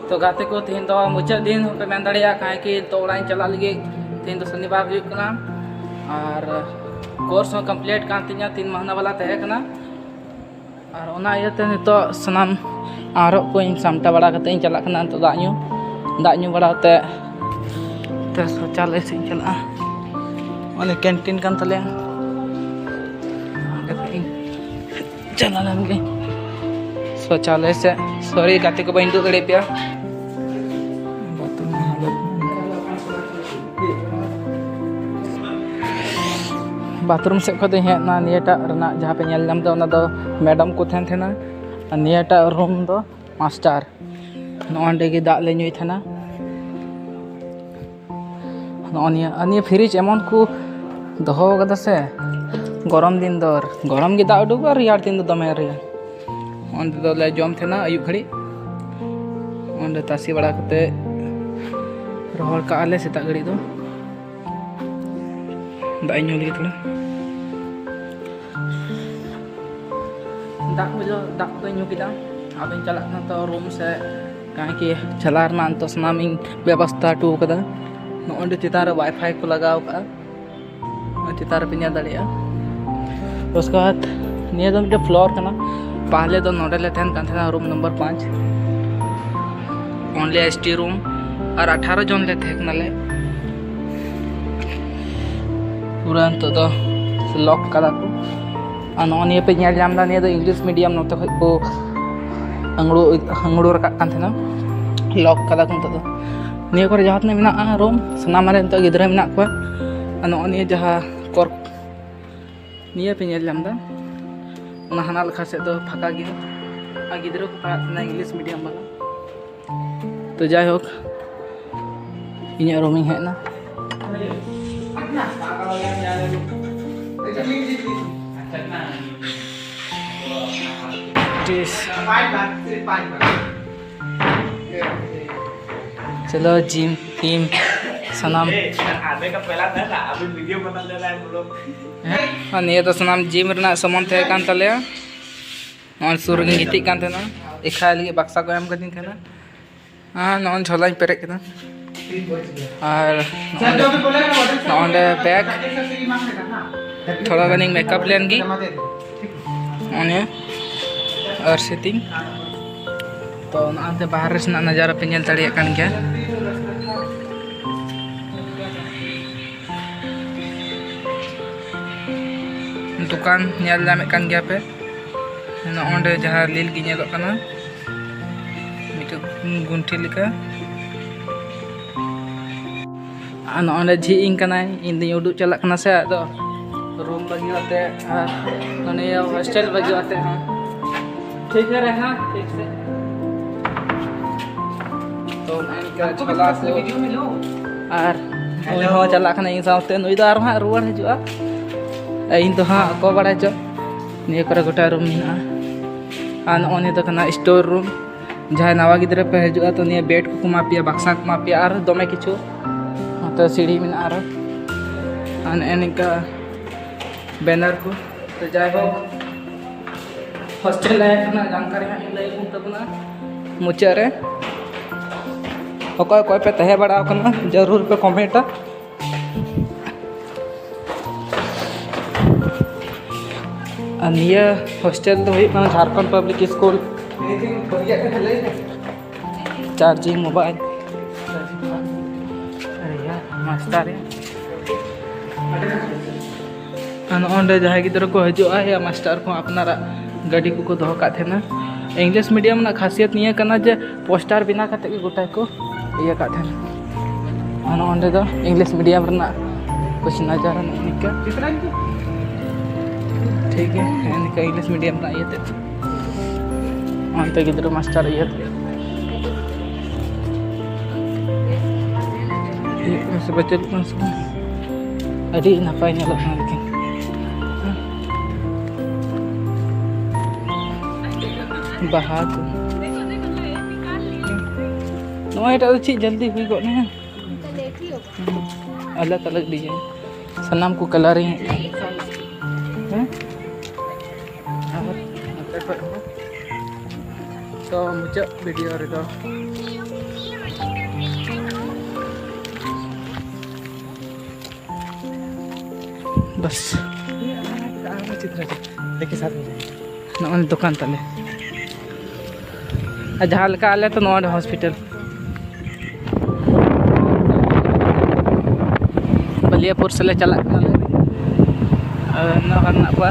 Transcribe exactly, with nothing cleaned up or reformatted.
ᱛᱚ ᱜᱟᱛᱮ ᱠᱚ, ᱛᱮᱦᱮᱧ ᱫᱚ ᱢᱩᱪᱟᱹᱫ ᱫᱤᱱ ᱦᱚᱸᱯᱮ ᱢᱮᱱ ᱫᱟᱲᱮᱭᱟᱜᱼᱟ, ᱠᱟᱦᱮᱸ ᱠᱤ ᱛᱚ ᱚᱲᱟᱜ ᱤᱧ ᱪᱟᱞᱟᱜ ᱞᱟᱹᱜᱤᱫ᱾ ᱛᱮᱦᱮᱧ ᱫᱚ ᱥᱚᱱᱤᱵᱟᱨ ᱦᱩᱭᱩᱜ ᱠᱟᱱᱟ ᱟᱨ ᱠᱳᱨᱥ ᱦᱚᱸ ᱠᱚᱢᱯᱞᱤᱴ ᱠᱟᱱ ᱛᱤᱧᱟ, ᱛᱤᱱ ᱢᱟᱦᱱᱟ ᱵᱟᱞᱟ ᱛᱟᱦᱮᱸ ᱠᱟᱱᱟ᱾ ᱟᱨ ᱚᱱᱟ ᱤᱭᱟᱹᱛᱮ ᱱᱤᱛᱚᱜ ᱥᱟᱱᱟᱢ ᱟᱨᱚᱜ ᱠᱚᱧ ᱥᱟᱢᱴᱟᱣ ᱵᱟᱲᱟ ᱠᱟᱛᱮ ᱤᱧ ᱪᱟᱞᱟᱜ ᱠᱟᱱᱟ ᱱᱤᱛᱚᱜ ᱫᱟᱜ ᱧᱩ᱾ ᱫᱟᱜ ᱧᱩ ᱵᱟᱲᱟ ᱠᱟᱛᱮ ᱛᱮ ᱥᱚᱪᱟᱞᱚᱭ ᱥᱮᱫ ᱤᱧ ᱪᱟᱞᱟᱜᱼᱟ᱾ ᱚᱱᱮ ᱠᱮᱱᱴᱤᱱ ᱠᱟᱱ ᱛᱟᱞᱮᱭᱟ, ᱚᱸᱰᱮ ᱠᱷᱚᱱ ᱤᱧ ᱪᱟᱞᱟᱣ ᱞᱮᱱ ᱜᱮ ᱥᱚᱪᱟᱞᱚᱭ ᱥᱮᱫ᱾ ᱥᱚᱨᱤ ᱜᱟᱛᱮ ᱠᱚ, ᱵᱟᱹᱧ ᱩᱫᱩᱜ ᱫᱟᱲᱮᱭᱟᱯᱮᱭᱟ᱾ ᱵᱟᱛᱷᱨᱩᱢ ᱦᱟᱞᱚᱛ᱾ ᱵᱟᱛᱷᱨᱩᱢ ᱥᱮᱫ ᱠᱷᱚᱱ ᱫᱚᱧ ᱦᱮᱡ ᱮᱱᱟ᱾ ᱱᱤᱭᱟᱹᱴᱟᱜ ᱨᱮᱱᱟᱜ ᱡᱟᱦᱟᱸ ᱯᱮ ᱧᱮᱞ ᱧᱟᱢ ᱮᱫᱟ, ᱚᱱᱟ ᱫᱚ ᱢᱮᱰᱟᱢ ᱠᱚ ᱛᱟᱦᱮᱱ ᱛᱟᱦᱮᱱᱟ, ᱟᱨ ᱱᱤᱭᱟᱹᱴᱟᱜ ᱨᱩᱢ ᱫᱚ ᱢᱟᱥᱴᱟᱨ᱾ ᱱᱚᱜᱼᱚ ᱱᱚᱸᱰᱮ ᱜᱮ ᱫᱟᱜ ᱞᱮ ᱧᱩᱭ ᱛᱟᱦᱮᱱᱟ᱾ ᱱᱚᱜᱼᱚ ᱱᱤᱭᱟᱹ, ᱟᱨ ᱱᱤᱭᱟᱹ ᱯᱷᱨᱤᱡᱽ ᱮᱢᱚᱱ ᱠᱚ ᱫᱚᱦᱚ ᱠᱟᱫᱟ ᱥᱮ, ᱜᱚᱨᱚᱢ ᱫᱤᱱ ᱫᱚ ᱜᱚᱨᱚᱢ ᱜᱮ ᱫᱟᱜ ᱩᱰᱩᱠᱚᱜᱼᱟ, ᱨᱮᱭᱟᱲ ᱫᱤᱱ ᱫᱚ ᱫᱚᱢᱮ ᱨᱮᱭᱟᱲ᱾ ᱚᱸᱰᱮ ᱫᱚᱞᱮ ᱡᱚᱢ ᱛᱟᱦᱮᱱᱟ ᱟᱹᱭᱩᱵ ᱜᱷᱟᱹᱲᱤᱡ, ᱚᱸᱰᱮ ᱛᱟᱥᱮ ᱵᱟᱲᱟ ᱠᱟᱛᱮ ᱨᱚᱦᱚᱲ ᱠᱟᱜᱼᱟ ᱞᱮ ᱥᱮᱛᱟᱜ ᱜᱷᱟᱹᱲᱤᱡ ᱫᱚ᱾ ᱫᱟᱜ ᱤᱧ ᱧᱩ ᱞᱮᱜᱮ ᱛᱷᱚᱲᱟ᱾ ᱫᱟᱜ ᱠᱚ ᱡᱚ-, ᱫᱟᱜ ᱠᱚᱧ ᱧᱩ ᱠᱮᱫᱟ᱾ ᱟᱫᱚᱧ ᱪᱟᱞᱟᱜ ᱠᱟᱱᱟ ᱛᱚ ᱨᱩᱢ ᱥᱮᱫ, ᱠᱟᱦᱮᱸ ᱠᱤ ᱪᱟᱞᱟᱣ ᱨᱮᱱᱟᱜ ᱱᱤᱛᱚᱜ ᱥᱟᱱᱟᱢ ᱤᱧ ᱵᱮᱵᱚᱥᱛᱷᱟ ᱦᱚᱴᱚ ᱠᱟᱫᱟ᱾ ᱱᱚᱜᱼᱚᱭ ᱱᱚᱸᱰᱮ ᱪᱮᱛᱟᱱ ᱨᱮ ᱣᱟᱭᱯᱷᱟᱭ ᱠᱚ ᱞᱟᱜᱟᱣ ᱠᱟᱜᱼᱟ, ᱚᱱᱟ ᱪᱮᱛᱟᱱ ᱨᱮᱯᱮ ᱧᱮᱞ ᱫᱟᱲᱮᱭᱟᱜᱼᱟ᱾ ᱩᱥᱠᱮ ᱵᱟᱫ ᱱᱤᱭᱟᱹ ᱫᱚ ᱢᱤᱫᱴᱮᱱ ᱯᱷᱞᱳᱨ ᱠᱟᱱᱟ᱾ ᱯᱟᱦᱞᱮ ᱫᱚ ᱱᱚᱸᱰᱮ ᱞᱮ ᱛᱟᱦᱮᱱ ᱠᱟᱱ ᱛᱟᱦᱮᱱᱟ, ᱨᱩᱢ ᱱᱚᱢᱵᱚᱨ ᱯᱟᱸᱪ, ᱚᱱᱞᱤ ᱮᱥ ᱴᱤ ᱨᱩᱢ, ᱟᱨ ᱟᱴᱷᱟᱨᱚ ᱡᱚᱱ ᱞᱮ ᱛᱟᱦᱮᱸ ᱠᱟᱱᱟᱞᱮ᱾ ᱯᱩᱨᱟᱹ ᱱᱤᱛᱚᱜ ᱫᱚ ᱞᱚᱠ ᱠᱟᱫᱟ ᱠᱚ᱾ ᱟᱨ ᱱᱚᱜᱼᱚ ᱱᱤᱭᱟᱹ ᱯᱮ ᱧᱮᱞ ᱧᱟᱢ ᱮᱫᱟ, ᱱᱤᱭᱟᱹ ᱫᱚ ᱤᱝᱞᱤᱥ ᱢᱤᱰᱤᱭᱟᱢ, ᱱᱚᱛᱮ ᱠᱷᱚᱡ ᱠᱚ ᱟᱝᱲᱩ, ᱟᱝᱲᱩ ᱨᱟᱠᱟᱵ ᱠᱟᱱ ᱛᱟᱦᱮᱱᱟ᱾ ᱞᱚᱠ ᱠᱟᱫᱟ ᱠᱚ ᱱᱤᱛᱚᱜ ᱫᱚ᱾ ᱱᱤᱭᱟᱹ ᱠᱚᱨᱮ ᱡᱟᱦᱟᱸ ᱛᱤᱱᱟᱹᱜ ᱢᱮᱱᱟᱜᱼᱟ ᱨᱩᱢ, ᱥᱟᱱᱟᱢ ᱨᱮ ᱱᱤᱛᱚᱜ ᱜᱤᱫᱽᱨᱟᱹ ᱢᱮᱱᱟᱜ ᱠᱚᱣᱟ᱾ ᱟᱨ ᱱᱚᱜᱼᱚ ᱱᱤᱭᱟᱹ ᱡᱟᱦᱟᱸ ᱠᱚᱨ-, ᱱᱤᱭᱟᱹ ᱯᱮ ᱧᱮᱞ ᱧᱟᱢ ᱮᱫᱟ, ᱚᱱᱟ ᱦᱟᱱᱟ ᱞᱮᱠᱷᱟ ᱥᱮᱫ ᱫᱚ ᱯᱷᱟᱸᱠᱟ ᱜᱮᱭᱟ᱾ ᱟᱨ ᱜᱤᱫᱽᱨᱟᱹ ᱠᱚ ᱯᱟᱲᱦᱟᱜ ᱠᱟᱱᱟ ᱤᱝᱞᱤᱥ ᱢᱤᱰᱤᱭᱟᱢ ᱵᱟᱞᱟ᱾ ᱛᱚ ᱡᱟᱭᱦᱳᱠ, ᱤᱧᱟᱹᱜ ᱨᱩᱢᱤᱧ ᱦᱮᱡ ᱮᱱᱟ᱾ ᱴᱤᱥ᱾ ᱪᱚᱞᱚ ᱡᱤᱢ ᱴᱤᱢ ᱥᱟᱱᱟᱢ᱾ ᱟᱨ ᱱᱤᱭᱟᱹ ᱫᱚ ᱥᱟᱱᱟᱢ ᱡᱤᱢ ᱨᱮᱱᱟᱜ ᱥᱟᱢᱟᱱ ᱛᱟᱦᱮᱸ ᱠᱟᱱ ᱛᱟᱞᱮᱭᱟ᱾ ᱱᱚᱜᱼᱚᱭ ᱥᱩᱨ ᱨᱮᱜᱮᱧ ᱜᱤᱛᱤᱡ ᱠᱟᱱ ᱛᱟᱦᱮᱱᱟ, ᱮᱠᱷᱟᱭ ᱞᱟᱹᱜᱤᱫ ᱵᱟᱠᱥᱟ ᱠᱚ ᱮᱢ ᱠᱟᱹᱫᱤᱧ ᱛᱟᱦᱮᱱᱟ᱾ ᱟᱨ ᱱᱚᱜᱼᱚᱭ ᱡᱷᱚᱞᱟᱧ ᱯᱮᱨᱮᱡ ᱠᱮᱫᱟ᱾ ᱟᱨ ᱱᱚᱜᱼᱚᱸᱰᱮ ᱵᱮᱜᱽ, ᱛᱷᱚᱲᱟ ᱜᱟᱱᱤᱧ ᱢᱮᱠᱟᱯ ᱞᱮᱱ ᱜᱮ᱾ ᱚᱱᱮ ᱟᱨ ᱥᱮᱛᱤᱧ ᱛᱚ ᱱᱚᱜᱼᱚᱱᱛᱮ ᱵᱟᱦᱨᱮ ᱥᱮᱱᱟᱜ ᱱᱟᱡᱟᱨᱟ ᱯᱮ ᱧᱮᱞ ᱫᱟᱲᱮᱭᱟᱜ ᱠᱟᱱ ᱜᱮᱭᱟ᱾ ᱫᱚᱠᱟᱱ ᱧᱮᱞ ᱧᱟᱢᱮᱫ ᱠᱟᱱ ᱜᱮᱭᱟ ᱯᱮ᱾ ᱱᱚᱜᱼᱚᱸᱰᱮ ᱡᱟᱦᱟᱸ ᱞᱤᱞ ᱜᱮ ᱧᱮᱞᱚᱜ ᱠᱟᱱᱟ, ᱢᱤᱫᱴᱮᱡ ᱜᱩᱱᱴᱷᱤ ᱞᱮᱠᱟ᱾ ᱟᱨ ᱱᱚᱜᱼᱚᱸᱰᱮ ᱡᱷᱤᱡ ᱤᱧ ᱠᱟᱱᱟᱭ, ᱤᱧ ᱫᱩᱧ ᱩᱰᱩᱠ ᱪᱟᱞᱟᱜ ᱠᱟᱱᱟ ᱥᱮ, ᱟᱫᱚ ᱨᱩᱢ ᱵᱟᱹᱜᱤ ᱠᱟᱛᱮ ᱟᱨ ᱱᱚᱰᱮ ᱦᱳᱥᱴᱮᱞ ᱵᱟᱹᱜᱤ ᱠᱟᱛᱮ ᱦᱚᱸ ᱴᱷᱤᱠ ᱨᱮ ᱦᱟᱸᱜ ᱴᱷᱤᱠ ᱥᱮ᱾ ᱛᱚ ᱱᱚᱜᱼᱚ ᱱᱚᱝᱠᱟ ᱡᱷᱚᱞᱟ ᱠᱚ᱾ ᱟᱨ ᱱᱩᱭ ᱦᱚᱸ ᱪᱟᱞᱟᱜ ᱠᱟᱱᱟ ᱤᱧ ᱥᱟᱶᱛᱮ, ᱱᱩᱭ ᱫᱚ ᱟᱨᱦᱚᱸ ᱦᱟᱸᱜ ᱨᱩᱣᱟᱹᱲ ᱦᱤᱡᱩᱜᱼᱟ᱾ ᱤᱧ ᱫᱚ ᱦᱟᱸᱜ ᱚᱠᱚᱭ ᱵᱟᱲᱟᱭ ᱪᱚ, ᱱᱤᱭᱟᱹ ᱠᱚᱨᱮ ᱜᱚᱴᱟ ᱨᱩᱢ ᱢᱮᱱᱟᱜᱼᱟ᱾ ᱟᱨ ᱱᱚᱜᱼᱚ ᱱᱤᱭᱟᱹ ᱫᱚ ᱠᱟᱱᱟ ᱥᱴᱳᱨ ᱨᱩᱢ᱾ ᱡᱟᱦᱟᱸᱭ ᱱᱟᱣᱟ ᱜᱤᱫᱽᱨᱟᱹ ᱯᱮ ᱦᱤᱡᱩᱜᱼᱟ ᱛᱚ ᱱᱤᱭᱟᱹ ᱵᱮᱰ ᱠᱚᱠᱚ ᱮᱢᱟ ᱯᱮᱭᱟ, ᱵᱟᱠᱥᱟ ᱠᱚ ᱮᱢᱟ ᱯᱮᱭᱟ, ᱟᱨ ᱫᱚᱢᱮ ᱠᱤᱪᱷᱩ᱾ ᱱᱚᱛᱮ ᱥᱤᱲᱤ ᱢᱮᱱᱟᱜᱼᱟ ᱟᱨᱚ᱾ ᱟᱨ ᱱᱮᱜᱼᱮ ᱱᱤᱝᱠᱟ ᱵᱮᱱᱟᱨ ᱠᱚ᱾ ᱛᱚ ᱡᱟᱭᱦᱳᱠ, ᱦᱳᱥᱴᱮᱞ ᱞᱟᱭᱤᱯᱷ ᱨᱮᱱᱟᱜ ᱡᱟᱱᱠᱟᱨᱤ ᱦᱟᱸᱜ ᱤᱧ ᱞᱟᱹᱭ ᱟᱵᱚᱱ ᱛᱟᱵᱚᱱᱟ ᱢᱩᱪᱟᱹᱫ ᱨᱮ᱾ ᱚᱠᱚᱭ ᱚᱠᱚᱭ ᱯᱮ ᱛᱟᱦᱮᱸ ᱵᱟᱲᱟ ᱟᱠᱟᱱᱟ, ᱡᱟᱹᱨᱩᱲ ᱯᱮ ᱠᱚᱢᱮᱱᱴᱟ᱾ ᱟᱨ ᱱᱤᱭᱟᱹ ᱦᱳᱥᱴᱮᱞ ᱫᱚ ᱦᱩᱭᱩᱜ ᱠᱟᱱᱟ Jharkhand public school. Charging mobile, ᱟᱨᱮ ᱭᱟᱨ, ᱢᱟᱥᱴᱟᱨ ᱭᱟᱨ᱾ ᱟᱨ ᱱᱚᱜᱼᱚᱸᱰᱮ ᱡᱟᱦᱟᱸᱭ ᱜᱤᱫᱽᱨᱟᱹ ᱠᱚ ᱦᱤᱡᱩᱜᱼᱟ, ᱭᱟ ᱢᱟᱥᱴᱟᱨ ᱠᱚ ᱟᱯᱱᱟᱨᱟᱜ ᱜᱟᱹᱰᱤ ᱠᱚᱠᱚ ᱫᱚᱦᱚ ᱠᱟᱜ ᱛᱟᱦᱮᱱᱟ᱾ ᱤᱝᱞᱤᱥ ᱢᱤᱰᱤᱭᱟᱢ ᱨᱮᱱᱟᱜ ᱠᱷᱟᱥᱤᱭᱟᱛ ᱱᱤᱭᱟᱹ ᱠᱟᱱᱟ ᱡᱮ ᱯᱳᱥᱴᱟᱨ ᱵᱮᱱᱟᱣ ᱠᱟᱛᱮ ᱜᱮ ᱜᱚᱴᱟ ᱠᱚ ᱤᱭᱟᱹ ᱠᱟᱜ ᱛᱟᱦᱮᱱᱟ᱾ ᱟᱨ ᱱᱚᱜᱼᱚᱸᱰᱮ ᱫᱚ ᱤᱝᱞᱤᱥ ᱢᱤᱰᱤᱭᱟᱢ ᱨᱮᱱᱟᱜ ᱠᱩᱪ ᱱᱟᱡᱟᱨᱟ ᱱᱤᱝᱠᱟ᱾ ᱴᱷᱤᱠ ᱜᱮᱭᱟ, ᱱᱤᱝᱠᱟ ᱤᱝᱞᱤᱥ ᱢᱤᱰᱤᱭᱟᱢ ᱨᱮᱱᱟᱜ ᱤᱭᱟᱹᱛᱮ ᱚᱱᱛᱮ ᱜᱤᱫᱽᱨᱟᱹ ᱢᱟᱥᱴᱟᱨ ᱤᱭᱟᱹᱛᱮ ᱤᱭᱟᱹ ᱠᱟᱱᱟ ᱥᱮ ᱵᱟᱝ, ᱪᱟᱹᱞᱩᱜ ᱠᱟᱱᱟ ᱥᱮ ᱵᱟᱝ? ᱟᱹᱰᱤ ᱱᱟᱯᱟᱭ ᱧᱮᱞᱚᱜ ᱠᱟᱱᱟ ᱞᱮᱠᱤᱱ ᱵᱟᱦᱟ ᱠᱚ᱾ ᱱᱚᱜᱼᱚᱭ ᱮᱴᱟᱜ ᱫᱚ ᱪᱮᱫ ᱡᱚᱞᱫᱤ ᱦᱩᱭ ᱜᱚᱫ ᱮᱱᱟ᱾ ᱟᱞᱟᱜᱽ ᱟᱞᱟᱜᱽ ᱰᱤᱡᱟᱭᱤᱱ, ᱥᱟᱱᱟᱢ ᱠᱚ ᱠᱟᱞᱟᱨᱤᱝ ᱮᱫ ᱠᱟᱱ᱾ ᱦᱮᱸ? ᱟᱨ ᱱᱚᱛᱮ ᱠᱷᱚᱡ ᱦᱚᱸ᱾ ᱛᱚ ᱢᱩᱪᱟᱹᱫ ᱵᱷᱤᱰᱤᱭᱳ ᱨᱮᱫᱚ ᱵᱟᱥ᱾ ᱱᱚᱜᱼᱚᱭ ᱫᱚᱠᱟᱱ ᱛᱟᱞᱮ᱾ ᱟᱨ ᱡᱟᱦᱟᱸ ᱞᱮᱠᱟ ᱟᱞᱮ ᱛᱚ ᱱᱚᱣᱟ ᱦᱚᱥᱯᱤᱴᱟᱞ᱾ ᱵᱟᱞᱤᱭᱟᱯᱩᱨ ᱥᱮᱫ ᱞᱮ ᱪᱟᱞᱟᱜ ᱠᱟᱱᱟᱞᱮ᱾ ᱟᱨ ᱱᱚᱣᱟ ᱠᱚᱨᱮ ᱢᱮᱱᱟᱜ ᱠᱚᱣᱟ᱾